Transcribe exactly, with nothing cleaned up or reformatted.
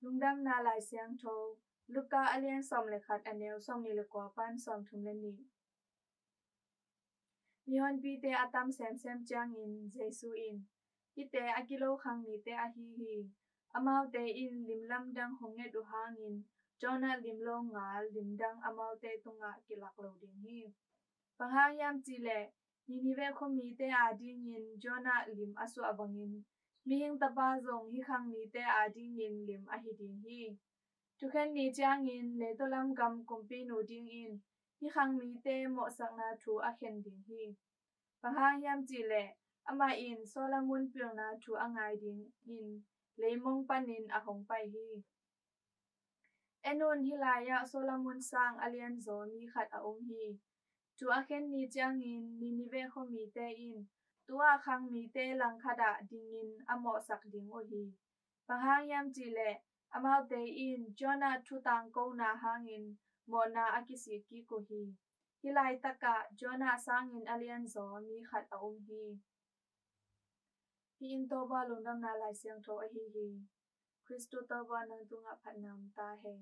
Lungdamna Lai Siangtho, Luka a lian sawm le khat, a neu sawmnih le kua pan sawmthum le nih. Mihonpite a tam semsem ciangin Jesu in, "Hihte a kilo khang mite ahi hi. Amaute in lim lamdang hong nget uh hangin Jonah lim lo ngal lim dang amaute tungah kilak lo ding hi. Bang hang hiam cih leh, Nineveh khuamite adingin Jonah lim a suah bangin, Mihing Tapa zong hih khang mite adingin lim ahi ding hi. Thukhen ni ciangin leitaw lam gam kumpinu dingin hih khang mite mawhsakna thu a khen ding hi. Bang hang hiam cih leh, amah in Solomon pilna thu a ngai dingin leimong panin a hong pai hi. En un, hih lai-ah Solomon sang a lianzaw mi khat a um hi. Thu a khen ni ciangin Nineveh khuamite in tua khang mite langkhat ah dingin a mawhsak ding uh hi. Bang hang hiam cih leh, amaute in Jonah thu tangkona hangin mawhna a kisik kik uh hi. Hih laitakah Jonah sangin a lianzaw mi khat a um hi." Hih in Topa Lungdamna Lai Siangtho ahi hi. Khristu Topa, nang tungah phatna om ta hen.